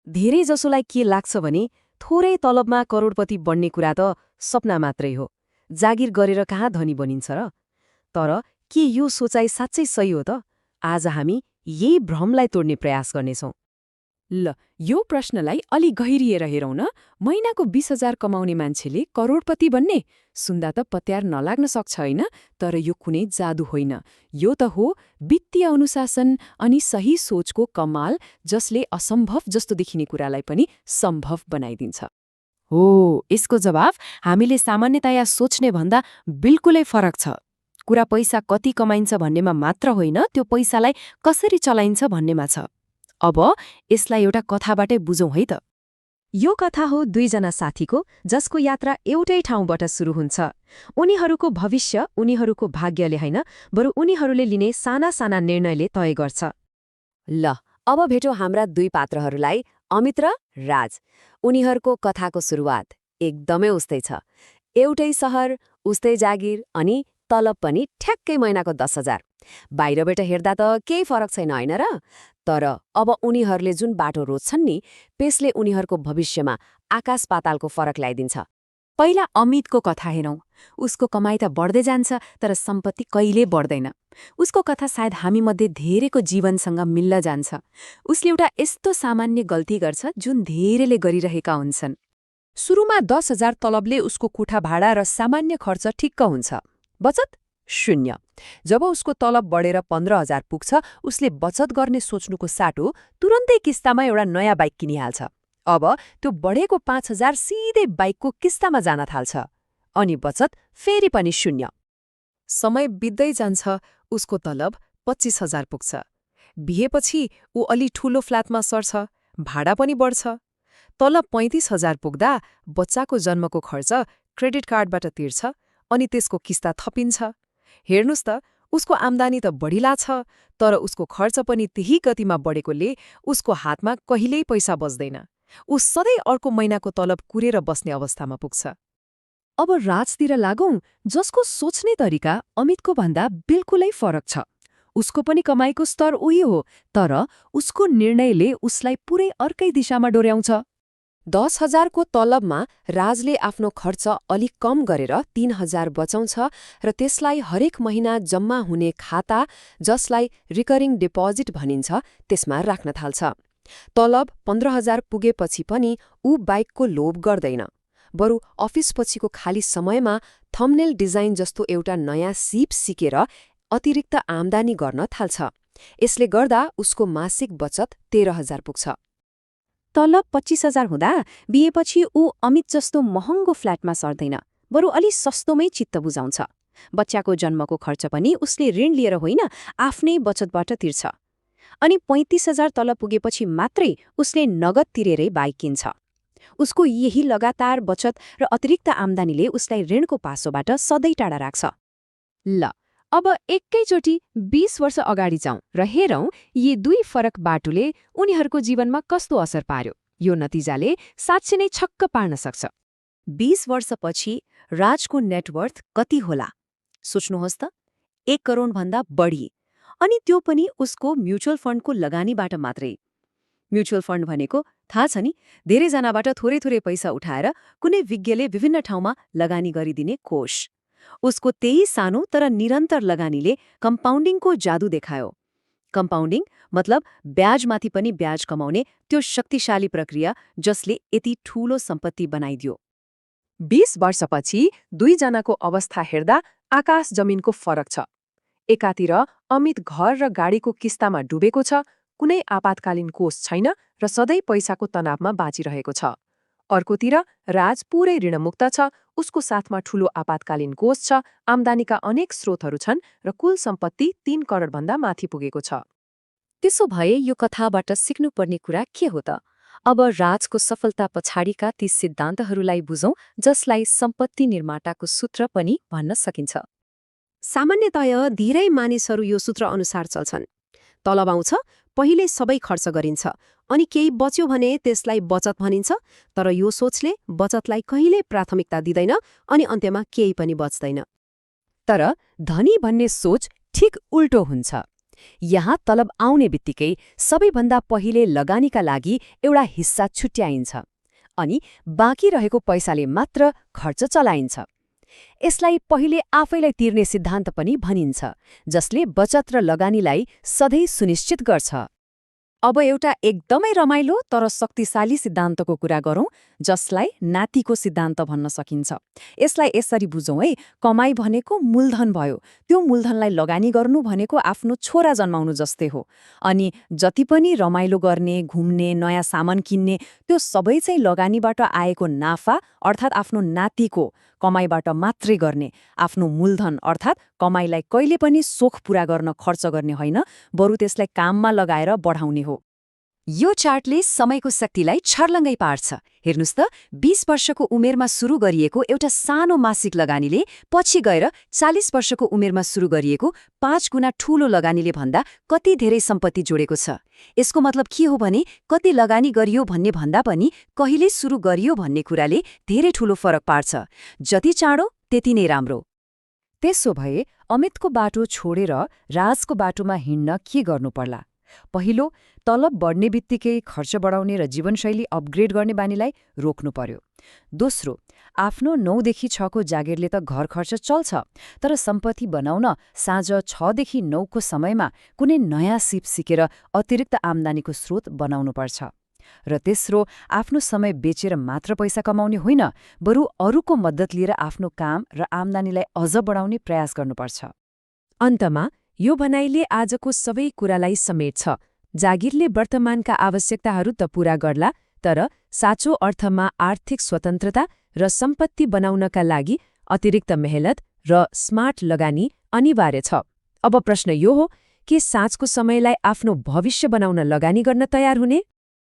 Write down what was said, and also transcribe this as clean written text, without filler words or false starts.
धेरैजसोलाई के लाग्छ भने थोरै तलबमा करोडपति बन्ने कुरा त सपना मात्रै हो, जागिर गरेर कहाँ धनी बनिन्छ र? तर के यो सोचाइ साँच्चै सही हो त? आज हामी यही भ्रमलाई तोड्ने प्रयास गर्नेछौँ। ल, यो प्रश्नलाई अलि गहिरिएर हेरौँ न। महिनाको 20,000 कमाउने मान्छेले करोडपति बन्ने? सुन्दा त पत्यार नलाग्न सक्छ होइन, तर यो कुनै जादु होइन। यो त हो वित्तीय अनुशासन अनि सही सोचको कमाल, जसले असम्भव जस्तो देखिने कुरालाई पनि सम्भव बनाइदिन्छ। हो, यसको जवाफ हामीले सामान्यतया सोच्ने भन्दा बिल्कुलै फरक छ। कुरा पैसा कति कमाइन्छ भन्नेमा मात्र होइन, त्यो पैसालाई कसरी चलाइन्छ भन्नेमा छ। अब यसलाई एउटा कथाबाटै बुझौँ है त। यो कथा हो दुईजना साथीको, जसको यात्रा एउटै ठाउँबाट सुरु हुन्छ। उनीहरूको भविष्य उनीहरूको भाग्यले होइन, बरु उनीहरूले लिने साना साना निर्णयले तय गर्छ। ल, अब भेटौँ हाम्रा दुई पात्रहरूलाई, अमित र राज। उनीहरूको कथाको सुरुवात एकदमै उस्तै छ। एउटै सहर, उस्तै जागिर अनि तलब पनि ठ्याक्कै महिनाको 10,000। बाहिरबाट हेर्दा त केही फरक छैन होइन र? तर अब उनीहरूले जुन बाटो रोज्छन् नि, त्यसले उनीहरूको भविष्यमा आकाश पातालको फरक ल्याइदिन्छ। पहिला अमितको कथा हेरौँ। उसको कमाइ त बढ्दै जान्छ, तर सम्पत्ति कहिल्यै बढ्दैन। उसको कथा सायद हामीमध्ये धेरैको जीवनसँग मिल्न जान्छ। उसले एउटा यस्तो सामान्य गल्ती गर्छ जुन धेरैले गरिरहेका हुन्छन्। सुरुमा 10,000 तलबले उसको कोठा भाडा र सामान्य खर्च ठिक्क हुन्छ। बचत 0। जब उसको तलब बढेर 15,000 पुग्छ, उसले बचत गर्ने सोच्नुको साटो तुरन्तै किस्तामा एउटा नयाँ बाइक किनिहाल्छ। अब त्यो बढेको 5,000 सिधै बाइकको किस्तामा जान थाल्छ। अनि बचत फेरि पनि 0। समय बित्दै जान्छ, उसको तलब 25,000 पुग्छ। बिहेपछि ऊ अलि ठूलो फ्ल्याटमा सर्छ, भाडा पनि बढ्छ। तलब 35,000 पुग्दा बच्चाको जन्मको खर्च क्रेडिट कार्डबाट तिर्छ, अनि त्यसको किस्ता थपिन्छ। हेर्नुस् त, उसको आम्दानी त बढिला छ, तर उसको खर्च पनि त्यही गतिमा बढेकोले उसको हातमा कहिल्यै पैसा बच्दैन। ऊ सधैँ अर्को महिनाको तलब कुरेर बस्ने अवस्थामा पुग्छ। अब राजतिर लागौं, जसको सोच्ने तरिका अमितको भन्दा बिल्कुलै फरक छ। उसको पनि कमाइको स्तर उही हो, तर उसको निर्णयले उसलाई पुरै अर्कै दिशामा डोर्याउँछ। 10,000 को तलबमा राजले आफ्नो खर्च अलिक कम गरेर 3,000 बचाउँछ र त्यसलाई हरेक महिना जम्मा हुने खाता, जसलाई रिकरिङ डिपोजिट भनिन्छ, त्यसमा राख्न थाल्छ। तलब 15,000 पुगेपछि पनि ऊ बाइकको लोभ गर्दैन, बरु अफिसपछिको खाली समयमा थम्बनेल डिजाइन जस्तो एउटा नयाँ सिप सिकेर अतिरिक्त आम्दानी गर्न थाल्छ। यसले गर्दा उसको मासिक बचत 13,000 पुग्छ। तलब 25,000 हुँदा बिहेपछि ऊ अमित जस्तो महँगो फ्ल्याटमा सर्दैन, बरु अलि सस्तोमै चित्त बुझाउँछ। बच्चाको जन्मको खर्च पनि उसले ऋण लिएर होइन, आफ्नै बचतबाट तिर्छ। अनि 35,000 तलब पुगेपछि मात्रै उसले नगद तिरेरै बाइक किन्छ। उसको यही लगातार बचत र अतिरिक्त आम्दानीले उसलाई ऋणको पासोबाट सधैँ टाढा राख्छ। ल, अब एकैचोटि 20 वर्ष अगाडि जाउँ र हेरौँ यी दुई फरक बाटोले उनीहरूको जीवनमा कस्तो असर पार्यो। यो नतिजाले साँच्चै नै छक्क पार्न सक्छ। 20 वर्षपछि राजको नेटवर्थ कति होला? सोच्नुहोस् त, 1 करोडभन्दा बढी। अनि त्यो पनि उसको म्युचुअल फन्डको लगानीबाट मात्रै। म्युचुअल फन्ड भनेको थाहा छ नि, धेरैजनाबाट थोरै थोरै पैसा उठाएर कुनै विज्ञले विभिन्न ठाउँमा लगानी गरिदिने कोष। उसको त्यही सानो तर निरन्तर लगानीले कम्पाउन्डिङको जादु देखायो। कम्पाउन्डिङ मतलब ब्याजमाथि पनि ब्याज कमाउने त्यो शक्तिशाली प्रक्रिया, जसले यति ठूलो सम्पत्ति बनाइदियो। 20 वर्षपछि दुईजनाको अवस्था हेर्दा आकाश जमिनको फरक छ। एकातिर अमित घर र गाडीको किस्तामा डुबेको छ, कुनै आपतकालीन कोष छैन र सधैँ पैसाको तनावमा बाँचिरहेको छ। अर्कोतिर राज पुरै ऋणमुक्त छ, उसको साथमा ठूलो आपतकालीन कोष छ, आम्दानीका अनेक स्रोतहरू छन् र कुल सम्पत्ति 3 करोडभन्दा माथि पुगेको छ। त्यसो भए यो कथाबाट सिक्नुपर्ने कुरा के हो त? अब राजको सफलता पछाडिका ती सिद्धान्तहरूलाई बुझौँ, जसलाई सम्पत्ति निर्माताको सूत्र पनि भन्न सकिन्छ। सामान्यतया धेरै मानिसहरू यो सूत्र अनुसार चल्छन्। तलब आउँछ, पहिले सबै खर्च गरिन्छ, अनि केही बच्यो भने त्यसलाई बचत भनिन्छ, तर यो सोचले बचतलाई कहिल्यै प्राथमिकता दिँदैन अनि अन्त्यमा केही पनि बच्दैन। तर धनी भन्ने सोच ठिक उल्टो हुन्छ। यहाँ तलब आउने बित्तिकै सबैभन्दा पहिले लगानीका लागि एउटा हिस्सा छुट्याइन्छ अनि बाँकी रहेको पैसाले मात्र खर्च चलाइन्छ। यसलाई पहिले आफैलाई तिर्ने सिद्धान्त पनि भनिन्छ, जसले बचत र लगानीलाई सधैँ सुनिश्चित गर्छ। अब एउटा एकदमै रमाइलो तर शक्तिशाली सिद्धान्तको कुरा गरौँ, जसलाई नातिको सिद्धान्त भन्न सकिन्छ। यसलाई यसरी बुझौँ है, कमाई भनेको मूलधन भयो। त्यो मूलधनलाई लगानी गर्नु भनेको आफ्नो छोरा जन्माउनु जस्तै हो। अनि जति पनि रमाइलो गर्ने, घुम्ने, नयाँ सामान किन्ने, त्यो सबै चाहिँ लगानीबाट आएको नाफा अर्थात् आफ्नो नातिको कमाईबाट मात्रै गर्ने। आफ्नो मूलधन अर्थात् कमाईलाई कहिले पनि सोख पूरा गर्न खर्च गर्ने होइन, बरु त्यसलाई काममा लगाएर बढाउने हो। यो चार्टले समयको शक्तिलाई छर्लङ्गै पार्छ। हेर्नुस् त, 20 वर्षको उमेरमा सुरु गरिएको एउटा सानो मासिक लगानीले पछि गएर 40 वर्षको उमेरमा सुरु गरिएको 5 गुणा ठूलो लगानीले भन्दा कति धेरै सम्पत्ति जोडेको छ। यसको मतलब के हो भने कति लगानी गरियो भन्ने भन्दा पनि कहिले सुरु गरियो भन्ने कुराले धेरै ठूलो फरक पार्छ। जति चाँडो त्यति नै राम्रो। त्यसो भए अमितको बाटो छोडेर राजको बाटोमा हिँड्न के गर्नु पर्ला? पहिलो, तलब बढ्ने बित्तिकै खर्च बढाउने र जीवनशैली अपग्रेड गर्ने बानीलाई रोक्नु पर्यो। दोस्रो, आफ्नो 9 देखि 6 को जागिरले त घर खर्च चल्छ, तर सम्पत्ति बनाउन साँझ 6 देखि 9 को समयमा कुनै नयाँ सिप सिकेर अतिरिक्त आम्दानीको स्रोत बनाउनुपर्छ। र तेस्रो, आफ्नो समय बेचेर मात्र पैसा कमाउने होइन, बरु अरूको मद्दत लिएर आफ्नो काम र आम्दानीलाई अझ बढाउने प्रयास गर्नुपर्छ। अन्तमा यो भनाइले आजको सबै कुरालाई समेट्छ। जागिरले वर्तमानका आवश्यकताहरू त पूरा गर्ला, तर साँचो अर्थमा आर्थिक स्वतन्त्रता र सम्पत्ति बनाउनका लागि अतिरिक्त मेहनत र स्मार्ट लगानी अनिवार्य छ। अब प्रश्न यो हो, के साँझको समयलाई आफ्नो भविष्य बनाउन लगानी गर्न तयार हुने?